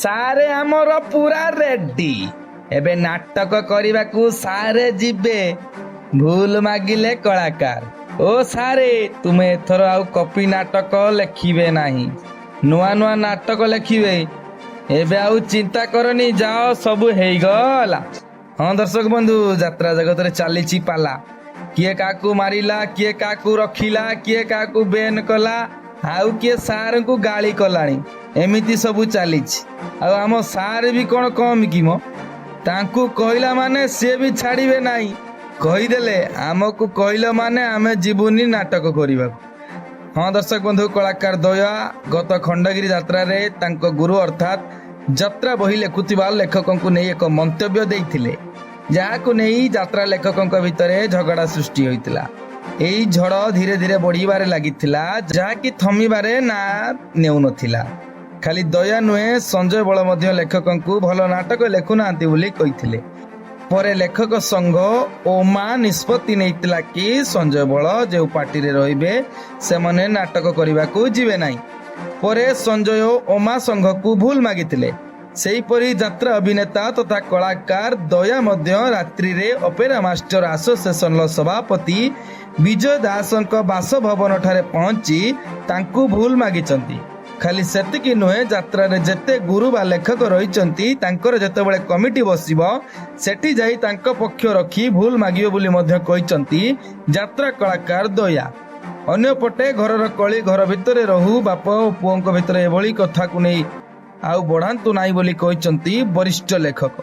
ସାରେ ଆମର ପୁରା ରେଡି। ଏବେ ନାଟକ କରିବାକୁ ସାରେ ଯିବେ। ଭୁଲ ମାଗିଲେ କଳାକାର। ଓ ସାରେ, ତୁମେ ଏଥର ଆଉ କପି ନାଟକ ଲେଖିବେ ନାହିଁ, ନୂଆ ନୂଆ ନାଟକ ଲେଖିବେ। ଏବେ ଆଉ ଚିନ୍ତା କରନି, ଯାଅ, ସବୁ ହେଇଗଲା। ହଁ ଦର୍ଶକ ବନ୍ଧୁ, ଯାତ୍ରା ଜଗତରେ ଚାଲିଛି ପାଲା। କିଏ କାହାକୁ ମାରିଲା, କିଏ କାହାକୁ ରଖିଲା, କିଏ କାହାକୁ ବେନ୍ କଲା, ଆଉ କିଏ ସାରଙ୍କୁ ଗାଳି କଲାଣି, ଏମିତି ସବୁ ଚାଲିଛି। ଆଉ ଆମ ସାର୍ ବି କ'ଣ କମ୍ କି ମ? ତାଙ୍କୁ କହିଲା ମାନେ ସିଏ ବି ଛାଡ଼ିବେ ନାହିଁ। କହିଦେଲେ, ଆମକୁ କହିଲ ମାନେ ଆମେ ଯିବୁନି ନାଟକ କରିବାକୁ। ହଁ ଦର୍ଶକ ବନ୍ଧୁ, କଳାକାର ଦୟା ଗତ ଖଣ୍ଡଗିରି ଯାତ୍ରାରେ ତାଙ୍କ ଗୁରୁ ଅର୍ଥାତ୍ ଯାତ୍ରା ବହି ଲେଖୁଥିବା ଲେଖକଙ୍କୁ ନେଇ ଏକ ମନ୍ତବ୍ୟ ଦେଇଥିଲେ, ଯାହାକୁ ନେଇ ଯାତ୍ରା ଲେଖକଙ୍କ ଭିତରେ ଝଗଡ଼ା ସୃଷ୍ଟି ହୋଇଥିଲା। ଏହି ଝଡ଼ ଧୀରେ ଧୀରେ ବଢ଼ିବାରେ ଲାଗିଥିଲା, ଯାହାକି ଥମିବାରେ ନା ନେଉନଥିଲା। ଖାଲି ଦୟା ନୁହେଁ, ସଞ୍ଜୟ ବଳ ମଧ୍ୟ ଲେଖକଙ୍କୁ ଭଲ ନାଟକ ଲେଖୁନାହାନ୍ତି ବୋଲି କହିଥିଲେ। ପରେ ଲେଖକ ସଂଘ ଓ ମା ନିଷ୍ପତ୍ତି ନେଇଥିଲା କି ସଞ୍ଜୟ ବଳ ଯେଉଁ ପାର୍ଟିରେ ରହିବେ, ସେମାନେ ନାଟକ କରିବାକୁ ଯିବେ ନାହିଁ। ପରେ ସଞ୍ଜୟ ଓମା ସଂଘକୁ ଭୁଲ ମାଗିଥିଲେ। ସେହିପରି ଯାତ୍ରା ଅଭିନେତା ତଥା କଳାକାର ଦୟା ମଧ୍ୟ ରାତ୍ରିରେ ଅପେରା ମାଷ୍ଟର ଆସୋସିଏସନର ସଭାପତି ବିଜୟ ଦାସଙ୍କ ବାସଭବନ ଠାରେ ପହଞ୍ଚି ତାଙ୍କୁ ଭୁଲ ମାଗିଛନ୍ତି। ଖାଲି ସେତିକି ନୁହେଁ, ଯାତ୍ରାରେ ଯେତେ ଗୁରୁ ବା ଲେଖକ ରହିଛନ୍ତି, ତାଙ୍କର ଯେତେବେଳେ କମିଟି ବସିବ, ସେଠି ଯାଇ ତାଙ୍କ ପକ୍ଷ ରଖି ଭୁଲ ମାଗିବେ ବୋଲି ମଧ୍ୟ କହିଛନ୍ତି ଯାତ୍ରା କଳାକାର ଦୟା। ଅନ୍ୟପଟେ ଘରର କଳି ଘର ଭିତରେ ରହୁ, ବାପ ଓ ପୁଅଙ୍କ ଭିତରେ ଏଭଳି କଥାକୁ ନେଇ ଆଉ ବଢ଼ାନ୍ତୁ ନାହିଁ ବୋଲି କହିଛନ୍ତି ବରିଷ୍ଠ ଲେଖକ।